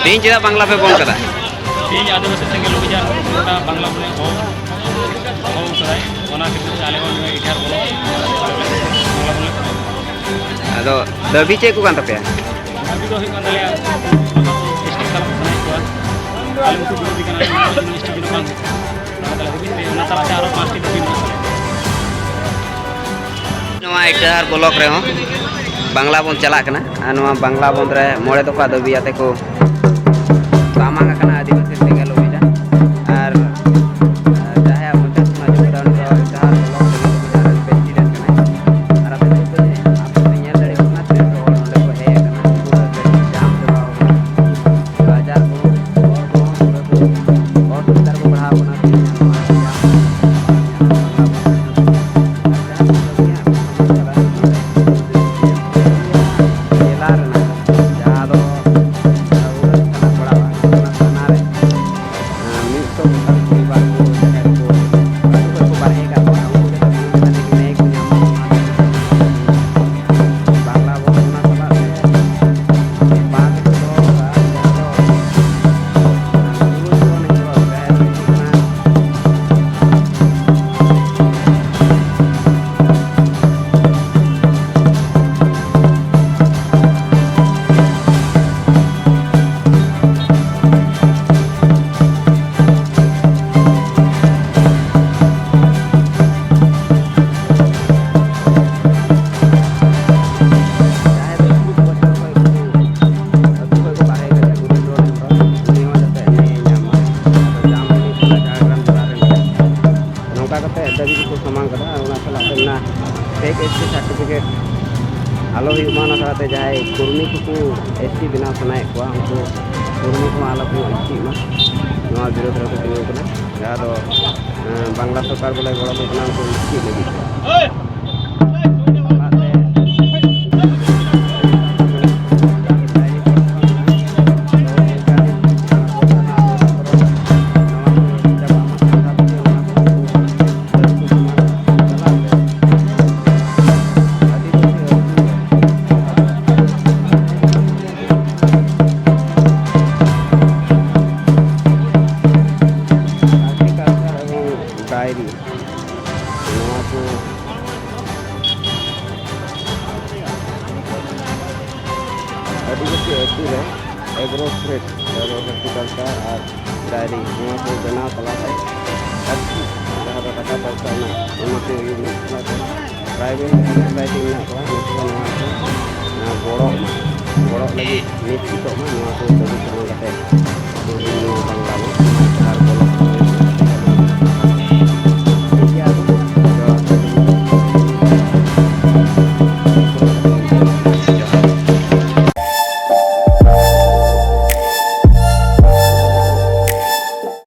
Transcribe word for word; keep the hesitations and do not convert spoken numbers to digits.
ᱛᱮᱦᱮᱧ ᱪᱮᱫᱟᱜ ᱵᱟᱝᱞᱟ ᱯᱮ ᱵᱚᱱ ᱠᱟᱫᱟ? ᱛᱮᱦᱮᱧ ᱟᱹᱫᱤᱵᱟᱹᱥᱤ ᱥᱮᱸᱜᱮᱞ ᱚᱵᱷᱤᱡᱟᱱ ᱜᱚᱴᱟ ᱵᱟᱝᱞᱟ ᱵᱚᱱ ᱦᱚᱦᱚ, ᱦᱚᱦᱚ ᱠᱟᱫᱟᱭ᱾ ᱚᱱᱟ ᱠᱷᱟᱹᱛᱤᱨ ᱛᱮ ᱟᱞᱮ ᱦᱚᱸ ᱱᱚᱣᱟ ᱤᱴᱟᱦᱟᱨ ᱵᱞᱚᱠ ᱵᱟᱝᱞᱟ ᱵᱚᱱ ᱟᱫᱚ ᱫᱟᱹᱵᱤ ᱪᱮᱫ ᱠᱚ ᱠᱟᱱ ᱛᱟᱯᱮᱭᱟ? ᱫᱟᱹᱵᱤ ᱫᱚ ᱦᱩᱭᱩᱜ ᱠᱟᱱ ᱛᱟᱞᱮᱭᱟ, ᱮᱥᱴᱤ ᱥᱟᱞᱟᱜ ᱥᱟᱱᱟᱭᱮᱫ ᱠᱚᱣᱟ᱾ ᱟᱞᱮ ᱩᱱᱠᱩ ᱵᱤᱨᱳᱫᱷᱤ ᱠᱟᱱᱟ, ᱮᱥᱴᱤ ᱵᱤᱨᱳᱫᱷᱤ ᱵᱟᱝ ᱦᱩᱭᱩᱜ ᱠᱟᱱᱟ᱾ ᱚᱱᱟ ᱛᱟᱞᱮ ᱦᱩᱫᱤᱥ ᱛᱮ ᱚᱱᱟ ᱥᱟᱞᱟᱜ ᱛᱮ ᱟᱨᱚ ᱯᱟᱸᱪᱴᱤ ᱫᱟᱹᱵᱤ ᱢᱮᱱᱟᱜ ᱛᱟᱞᱮᱭᱟ᱾ ᱱᱚᱣᱟ ᱤᱴᱟᱦᱟᱨ ᱵᱞᱚᱠ ᱨᱮᱦᱚᱸ ᱵᱟᱝᱞᱟ ᱵᱚᱱᱫᱷ ᱪᱟᱞᱟᱜ ᱠᱟᱱᱟ᱾ ᱟᱨ ᱱᱚᱣᱟ ᱵᱟᱝᱞᱟ ᱵᱚᱱᱫᱷ ᱨᱮ ᱢᱚᱬᱮ ᱫᱚᱯᱷᱟ ᱫᱟᱹᱵᱤ ᱟᱛᱮ ᱠᱚ ᱥᱟᱢᱟᱝ ᱟᱠᱟᱱᱟ ᱟᱹᱫᱤᱵᱟᱹᱥᱤ ᱥᱮᱸᱜᱮᱞ ᱚᱵᱷᱤᱡᱟᱱ᱾ ᱟᱨ, ᱟᱨ ᱡᱟᱦᱟᱸᱭᱟᱜ ᱢᱚᱪᱟ ᱠᱷᱚᱱ ᱟᱸᱡᱚᱢ ᱠᱮᱫᱟ, ᱩᱱᱤ ᱫᱚ ᱤᱴᱟᱦᱟᱨ ᱵᱞᱚᱠ ᱥᱮᱸᱜᱮᱞ ᱚᱵᱷᱤᱡᱟᱱ ᱨᱮᱱ ᱯᱨᱮᱥᱤᱰᱮᱱᱴ ᱠᱟᱱᱟᱭ᱾ ᱟᱨ ᱟᱯᱮ ᱫᱚ ᱟᱯᱮ ᱯᱮ ᱧᱮᱞ ᱫᱟᱲᱮᱭᱟᱜ ᱠᱟᱱᱟ, ᱛᱤᱱᱟᱹᱜ ᱦᱚᱲ ᱱᱚᱰᱮ ᱠᱚ ᱦᱮᱡ ᱟᱠᱟᱱᱟ, ᱯᱩᱨᱟᱹ ᱡᱟᱢ ᱪᱟᱵᱟᱣ ᱟᱠᱟᱱᱟ᱾ ᱵᱟᱡᱟᱨ ᱠᱚ, ᱦᱚᱲ ᱠᱚᱦᱚᱸ ᱯᱩᱨᱟᱹ ᱠᱚ ᱚᱥᱩᱵᱤᱫᱷᱟ ᱨᱮᱠᱚ ᱯᱟᱲᱦᱟᱣ ᱠᱟᱱᱟ᱾ ᱛᱮᱦᱮᱧ ᱱᱚᱣᱟ ᱡᱟᱦᱟᱸ ᱡᱮᱞᱟ ᱨᱮᱱᱟᱜ ᱡᱟᱦᱟᱸ ᱫᱚ ᱯᱟᱲᱟᱜᱼᱟ, ᱚᱱᱟ ᱛᱷᱟᱱᱟ ᱨᱮ ᱢᱤᱫ ᱥᱚ ᱜᱚᱴᱟᱝ ᱯᱚᱨᱤᱵᱟᱨ ᱠᱚ ᱡᱟᱦᱟᱸᱭ ᱠᱚ ᱟᱹᱛᱩ ᱠᱷᱚᱱ ᱠᱚ ᱵᱟᱨᱦᱮ ᱠᱟᱜ ᱠᱚᱣᱟ, ᱩᱱᱠᱩ ᱡᱟᱛᱮ ᱢᱚᱡᱽ ᱛᱮ ᱱᱟᱭ ᱠᱚ ᱧᱟᱢ ᱢᱟ, ᱚᱱᱟ ᱞᱟᱹᱜᱤᱫ ᱵᱟᱝᱞᱟ ᱵᱚᱱ ᱚᱱᱟ ᱥᱟᱞᱟᱜ ᱛᱮ ᱵᱟᱸᱫᱷ ᱠᱚ ᱫᱚᱦᱚ ᱠᱟᱜᱼᱟ, ᱡᱟᱦᱟᱸ ᱫᱚ ᱯᱩᱨᱩᱥ ᱠᱚ ᱱᱤᱛᱚᱜ ᱡᱟᱦᱟᱸᱭ ᱠᱚ ᱦᱤᱡᱩᱜ ᱠᱟᱱᱟ᱾ ᱡᱟᱦᱟᱸᱭ ᱫᱚ ᱮᱠᱩᱥ ᱵᱚᱪᱷᱚᱨ ᱠᱷᱚᱱ ᱠᱚ ᱟᱹᱛᱩ ᱠᱷᱚᱱ ᱠᱚ ᱵᱟᱦᱨᱮ ᱠᱟᱛᱮ ᱜᱩᱨᱩ ᱫᱩᱞᱟᱹᱲ ᱦᱮᱢᱵᱨᱚᱢ, ᱩᱱᱤ ᱦᱚᱸ ᱡᱟᱛᱮ ᱮᱱᱮᱡ ᱮ ᱧᱟᱢ ᱢᱟ᱾ ᱟᱫᱚ ᱡᱟᱢ ᱩᱱᱤ ᱠᱟᱱᱟ ᱡᱷᱟᱲᱜᱨᱟᱢ ᱡᱮᱞᱟ ᱨᱮᱱ᱾ ᱱᱚᱝᱠᱟ ᱠᱟᱛᱮ ᱫᱟᱹᱵᱤ ᱠᱚᱠᱚ ᱥᱟᱢᱟᱝ ᱠᱟᱫᱟ᱾ ᱟᱨ ᱚᱱᱟ ᱥᱟᱞᱟᱜ ᱛᱮ ᱢᱮᱱᱟᱜᱼᱟ, ᱯᱷᱮᱠ ᱮᱥ ᱴᱤ ᱥᱟᱨᱴᱤᱯᱷᱤᱠᱮᱴ ᱟᱞᱚ ᱦᱩᱭᱩᱜ ᱢᱟ᱾ ᱚᱱᱟ ᱥᱟᱞᱟᱜ ᱛᱮ ᱡᱟᱦᱟᱸᱭ ᱠᱩᱲᱢᱤ ᱠᱚᱠᱚ ᱮᱥ ᱴᱤ ᱵᱮᱱᱟᱣ ᱥᱟᱱᱟᱭᱮᱫ ᱠᱚᱣᱟ, ᱩᱱᱠᱩ ᱠᱩᱲᱢᱤ ᱠᱚᱦᱚᱸ ᱟᱞᱚ ᱠᱚ ᱮᱥ ᱴᱤᱜ ᱢᱟ᱾ ᱱᱚᱣᱟ ᱵᱤᱨᱳᱫᱷ ᱨᱮᱠᱚ ᱛᱤᱸᱜᱩ ᱠᱟᱱᱟ, ᱡᱟᱦᱟᱸ ᱫᱚ ᱵᱟᱝᱞᱟ ᱥᱚᱨᱠᱟᱨ ᱵᱚᱞᱮ ᱜᱚᱲᱚ ᱠᱚ ᱠᱟᱱᱟ ᱩᱱᱠᱩ ᱪᱮᱫ ᱞᱟᱹᱜᱤᱫ ᱛᱮ? ᱚᱱᱟᱛᱮ ᱟᱹᱫᱤᱵᱟᱹᱥᱤ ᱟᱹᱛᱩ ᱨᱮ ᱮᱜᱽᱨᱳ ᱥᱮᱴ, ᱮᱜᱽᱨᱳ ᱦᱚᱨᱴᱤᱠᱟᱞᱪᱟᱨ ᱟᱨ ᱰᱟᱭᱨᱤ, ᱱᱚᱣᱟ ᱠᱚ ᱵᱮᱱᱟᱣ ᱛᱟᱞᱟᱛᱮ ᱟᱹᱰᱤ ᱡᱟᱦᱟᱸ ᱫᱚ ᱴᱟᱠᱟ ᱯᱚᱭᱥᱟ ᱨᱮᱱᱟᱜ ᱩᱱᱱᱚᱛᱤ ᱦᱩᱭᱩᱜ ᱠᱟᱱᱟ᱾ ᱛᱚ ᱴᱨᱟᱭᱵᱮᱞ ᱥᱳᱥᱟᱭᱴᱤ ᱢᱮᱱᱟᱜ ᱠᱚᱣᱟ, ᱱᱩᱠᱩ ᱦᱚᱸ ᱱᱚᱣᱟ ᱠᱚ, ᱟᱸ, ᱜᱚᱲᱚᱜ ᱢᱟ, ᱜᱚᱲᱚᱜ ᱞᱟᱹᱜᱤᱫ ᱢᱤᱫ ᱡᱩᱴᱚᱜ ᱢᱟ, ᱱᱚᱣᱟ ᱠᱚ ᱫᱟᱹᱵᱤ ᱠᱟᱢᱟᱣ ᱠᱟᱛᱮ ᱟᱵᱚ ᱱᱚᱣᱟ ᱵᱟᱝᱞᱟ ᱵᱚᱱ ᱟᱨ ᱵᱚᱞᱚ